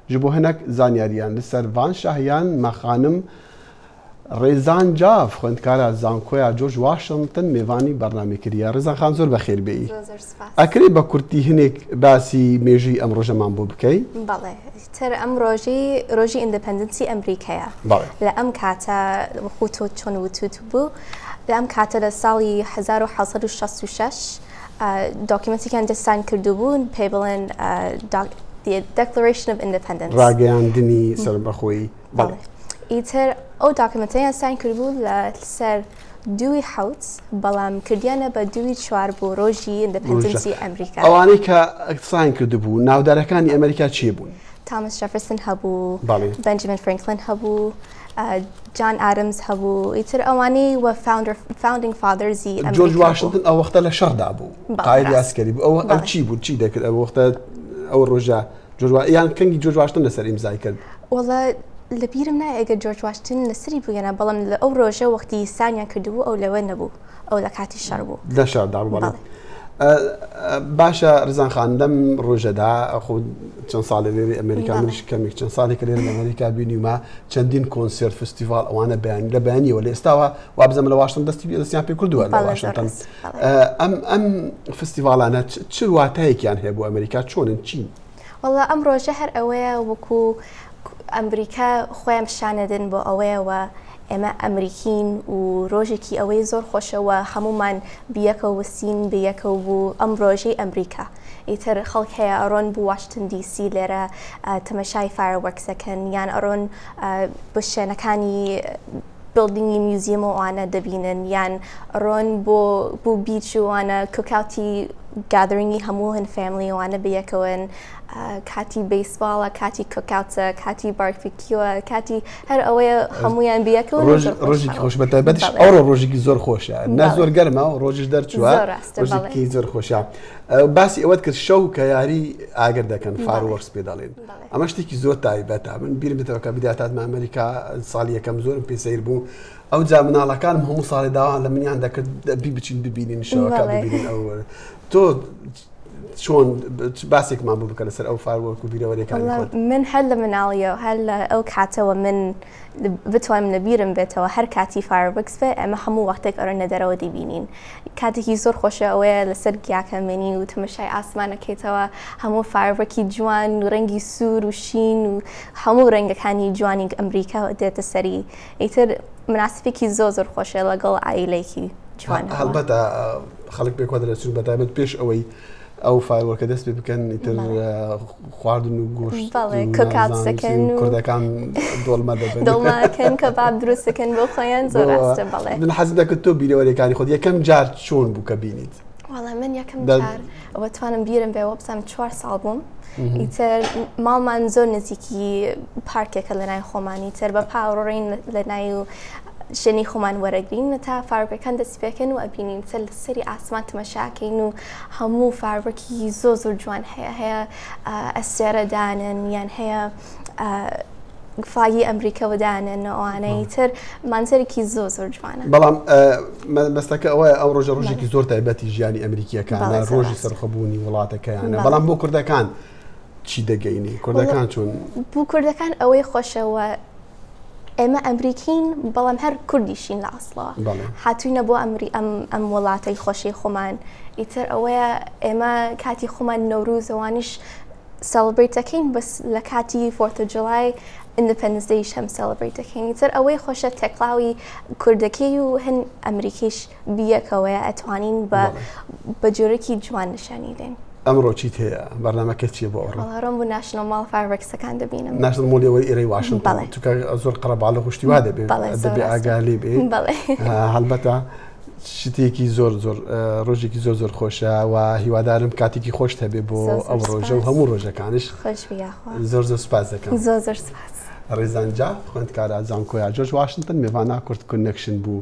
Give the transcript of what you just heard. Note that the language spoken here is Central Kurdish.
Ji bo hinek zanyariyan li ser van şahiyan me xanim Rêzan Caf, xwendkara Zankoya George Washington mêvanî bernamê kiriye. Rêzan xan zor bexêr bêyî. Zor zor spas. Ekerê bi kurtî hinêk basî mêjûyî em rojeman bo bikey? Belê. Ter em rojî rojî Independence ی ئەمریکایە. بەڵێ. لە ئەم کاتە وەکو تۆ چۆن وتوت بوو لە ئەم کاتە لە ساڵی 1766 document ێکیان دە sign کردبوون پێی بڵێن Declaration of Independence. ڕاگەیاندنی سەربەخۆیی. بەڵێ. ئیتر ئەو document ەیان sign کردبوو لە سەر دووی حەوت بەڵام کردیانە بە دووی چوار بۆ ڕۆژی independence ی ئەمریکا. ئەوانەی کە sign کردبوو ناودارەکانی ئەمریکا چێ بوون؟ تامس جەفرسن هەبوو، بنجامین فرانکلین هەبوو، جان ئادەمز هەبوو، ئیتر ئەوانەی وە founding fathers ی ئەمریکا. جۆرج واشنتن ئەو وەختە لە شەڕدا بوو، قائیدی عەسکەری بوو، ئەو ئەو چی بوو چی دەکرد ئەو وەختە ئەو ڕۆژە جۆرج یان کەنگی جۆرج واشنتن لەسەر ئیمزای کرد؟ وەڵا لە بیرم نایە ئەگەر جۆرج واشنتن لەسەری بوو یان بەڵام لە ئەو ڕۆژە وەختی sign یان کردبوو ئەو لەوە نەبوو، ئەو لە کاتی شەڕ بوو. لە شەڕدا بوو بەڵێ. باشە ڕزان خان لەم ڕۆژەدا خۆ چەند ساڵێ لێرەی ئەمریکا منیش کەمێک چەند ساڵێکە لێرە لە ئەمریکا بینیومە چەندین کۆنسێرت فستیڤاڵ ئەوانە بەیانی لە بەیانیەوە لە ئێستاوە وابزانم لە واشنتن دەستی دەستیان پێ کردووە لە واشنتن ئەم ئەم فستیڤاڵانە چ واتایەکیان هەیە بۆ ئەمریکا چۆنن چین؟ وەڵا ئەم ڕۆژە هەر ئەوەیە وەکو ئەمریکا خۆیان پیشانەدەن بۆ ئەوەیە وە ئێمە ئەمریکین و ڕۆژێکی ئەوەی زۆر خۆشە وە هەموومان بیەکەوە وسین بیەکەوە بوو ئەم ڕۆژەی ئەمریکا ئیتر خەڵک هەیە ئەڕۆن بۆ واشنتن دی سی لێرە تەمەشای fireworks ئەکەن یان ئەڕۆن بۆ شوێنەکانی building ی museum و ئەوانە دەبینن یان ڕۆن بۆ بۆ beach و ئەوانە cookout ی gathering ی هەموو هەن family ئەوانە بەیەکەوەن کاتی baseball ە کاتی cookout ە کاتی barbecue ە کاتی هەر ئەوەیە هەمویان بیەکەوە ڕۆژێکی خۆش بە تایبەتیش ئەوڕۆ ڕۆژێکی زۆر خۆشە نە زۆر گەرمە و ڕۆژیش دەرچووە ڕۆژێکی زۆر خۆشە باسی ئەوەت کرد شەو کە یاری ئاگر دەکەن fireworks پێ دەڵێن ئەمە شتێکی زۆر تایبەتە من بیرم دێتەوە کە بداتاتمە ئەمریکا ساڵی یەکەم زۆرم پێ سەیر بوو ئەو جا مناڵەکانم هەموو ساڵی داوان لە منیان دەکرد دەبی بچین ببینین شەوەکە ببینین ئەو تۆ چۆن باسێکمان بۆ بکە لەسەر ئەو firework و بیرەوەریەکانی خۆت من هەر لە مناڵیەوە هەر لە ئەو کاتەوە من بتوانم لە بیرم بێتەوە هەر کاتی fireworks بێ ئێمە هەموو وەختێک ئەرۆینە دەرەوە دەیبینین کاتێکی زۆر خۆشە ئەوەیە لەسەر گیاکە مێنی و تەمەشای ئاسمانەکەیتەوە هەموو firework ی جوان و ڕەنگی سوور و شین و هەموو ڕەنگەکانی جوانی ئەمریکا دێتە سەری ئیتر مناسبێکی زۆر زۆر خۆشە لەگەڵ عایلەیەکی جوان. هەڵبەتە خەڵک پێکوە دەچن بە تایبەت پێش ئەوەی ئەو firework ە دەست پێ بکەن ئیتر خواردن و گۆشت cookout ەکەن کوردەکان دۆڵمە دەبن دۆڵمەکەن کەباب دروستەکەن بۆ خۆیان زۆر ڕاستە بەڵێ من حەزم دەکرد تۆ بیرەوەریەکانی خۆت یەکەم جار چۆن بوو کە بینیت؟ وەڵا من یەکەم جار ئەوە توانم بیرم بێ وەبزانم چوار ساڵ بووم ئیتر ماڵمان زۆر نزیکی پارکێکە لە نای خۆمانی تر بە پاوڕین لە نای و شوێنی خۆمان وەرەگرین تا firework ەکان دەست پێکەن و ئەبینین سەر لە سەری ئاسمان تەمەشاکەین و هەموو firework ی زۆر زۆر جوان هەیە هەیە ئەستێرە دانن یان هەیە flag ی ئەمریکەوە دانن ئەوانەی تر مانزەرێکی زۆر زۆر جوانە. بەڵام مەبەستەکە ئەوەیە ئەو ڕۆژە ڕۆژێکی زۆر تایبەتی ژیانی ئەمریکیەکانە ڕۆژی سەرخۆبوونی وڵاتەکەیانە بەڵام بۆ کوردەکان چی دەگەینی کوردەکان چۆن بۆ کوردەکان ئەوەی خۆشەوە ئێمە ئەمریکین بەڵام هەر کوردیشین لە ئەسڵەوە هاتوینە بۆ ئەمری ئەم ئەم وڵاتەی خۆشی خۆمان ئیتر ئەوەیە ئێمە کاتی خۆمان نەوروزەوانیش celebrate دەکەین بەس لە کاتی Fourth of July Independence Day یش هەم celebrate دەکەین ئیتر ئەوەی خۆشە تێکڵاوی کوردەکەی و هەن ئەمریکیش بیەکەوەیە ئەتوانین بە بە جۆرێکی جوان نیشانی دەین. ئەمڕۆ چیت هەیە؟ بەرنامەکەت چییە بۆ ئەوڕۆ؟ وەڵا ڕۆم بۆ National Mall fireworks ەکان دەبینم. National Mall ی ئەوەی ئێرەی واشنتن؟ بەڵێ. چونکە زۆر قەرەباڵغ و شتی وا دەبێ. بەڵێ زۆر دەبێ ڕاستە. ئاگا لێ بێ. بەڵێ. هەڵبەتە شتێکی زۆر زۆر ڕۆژێکی زۆر زۆر خۆشە و هیوادارم کاتێکی خۆشت هەبێ بۆ ئەو ڕۆژە و هەموو ڕۆژەکانش. خۆش بی یاخوا. زۆر زۆر سوپاس دەکەم. زۆر زۆر سوپاس. ڕێزان جاف خوێندکارە زانکۆیا جۆرج واشنتن مێڤانا کورد Connection بوو.